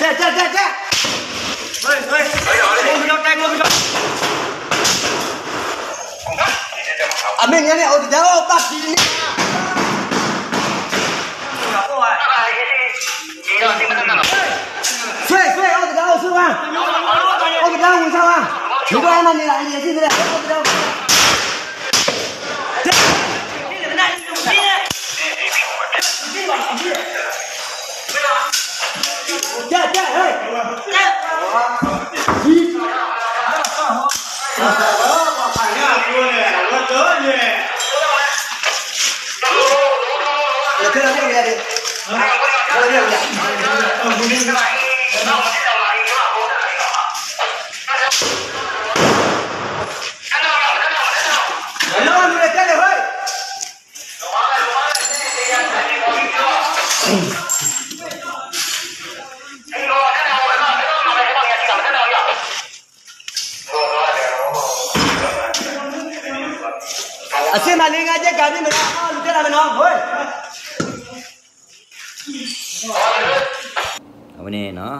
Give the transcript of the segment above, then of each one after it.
တဲတဲတဲတဲ, အမဲာ်ညါန့ၣ် အိၣ်တဒါအိၣ်ဘၣ်ဖံးန့ၣ်, ဆွဲဆွဲ အိၣ်တဒါအိၣ်ဆူၣ်ဘၣ်, အိၣ်တဒါဝံၤဆါဘၣ်, မ့ၢ်ဘၣ်နၤန့ၣ်လၢအလံၤအသ့ၣ်န့ၣ် အိၣ်တဒါ အစ့မၤလံ ငါယဲၢ်ကၤဒ်မနီၤ, လူၤတဲလၢမနီၤ, အဝဲန့ၣ်နီၤ,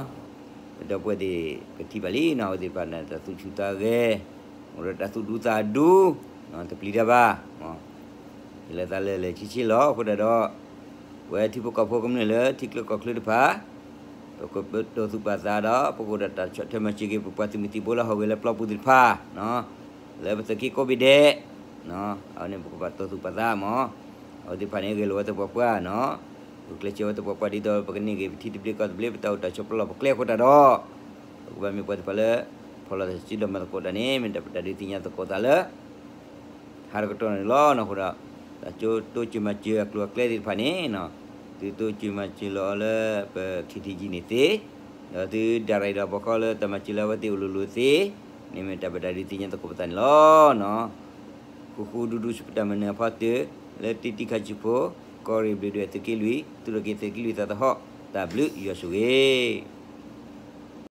ပဒီပုၢ်ဝဲၢ်သ့ၣ် ပထံၣ်ဘၣ်လံနီၤ, အဝဲသ့ၣ်တဖၣ်န့ၣ် တၢ်သူၣ်ဆူၣ်သးဂဲၤ, အိၣ်ဒီးတၢ်သူၣ်ဒူသးဒူ, တပျံၤတၢ်ဘၣ်, ဟ့ၣ်လီၤသးလၢလၢဆ့ဆ့လီၤ. အဃိသတးဒီး ပဝဲထံဖိကီၢ်ဖိကမျၢၢ်လၢထံချၢကီၢ်ချၢတဖၣ် ပကပာ်သူၣ်ပာ်သးဒီး ပကအိၣ်ဒီးတၢ်ဆီၣ်ထွဲမၤစၢၤက့ၤ ပပှၤသုးမုၢ်သံၣ်ဘိလၢဟးဂီၤလၢပျီပူၤသ့ၣ်တဖၣ်, လၢပသုးက့ကိးဘ့ၣ်ဒဲး, အဝဲန့ၣ် ပကပာ်သူၣ်ပာ်သးမး, အဝဲသ့ၣ်တဖၣ်န့ၣ် ဂဲၤလိာ်ဝဲသပှၢ်ပှၢ်နီၤ, ဂုာ်ကျဲးစၢးဝဲသပှၢ်ပှၢ် ဒ်သိးပကန့ၢ်က့ၤပထံသဘျ့ကီၢ်သဘျ့ ပတၢ်အိၣ်တၢ်ဆိးပလီၢ်ပကျဲအဃိသတးဒီး ပကဘၣ်မ့ၢ်ပှၤသ့ၣ်တဖၣ်လၢ ဖီၣ်လိာ်သးစုဒီးမၤသကိးတၢ်န့ၣ် မ့ၢ်တၢ်ပတၢ်ဒုးသ့ၣ်ညါသကိးသးလၢ ဟးတကတီၢ်န့ၣ်လီၤ. အဃိဒီး တၢ်ကၠိတိစၢၤမၤစၢၤအကျိၤအကျဲသ့ၣ်တဖၣ်န့ၣ်, သုတိစၢၤမၤစၢၤလီၤအီၤလၢပ ခ့ထံကံ န့ၣ်သ့, ဒီးသုဒၣ်ရၤအံၤဒီးပခီလၢတၢ်မၤစၢၤလၢအဝဲသ့ၣ်အိၣ်လိၤလိၤသ့, န့ၣ်မ့ၢ်တၢ်ပတၢ်ဒုးသ့ၣ်ညါသကိးပသးန့ၣ်လီၤ. ဃူဃူဒူဒူဆူပတၢ်မၤနၢၤအဖီတၢၢ် လၢတံတံခါဆံးဖိ ကီၢ်ရ့ၣ်ဘျုးဒွဲၣ်သုးက့လွံၢ် သူၣ်ထီၣ်က့ၤသုးက့လွံၢ်သးသဟီၣ် တၢ်ဘျုးယွၤဆိၣ်ဂ့ၤ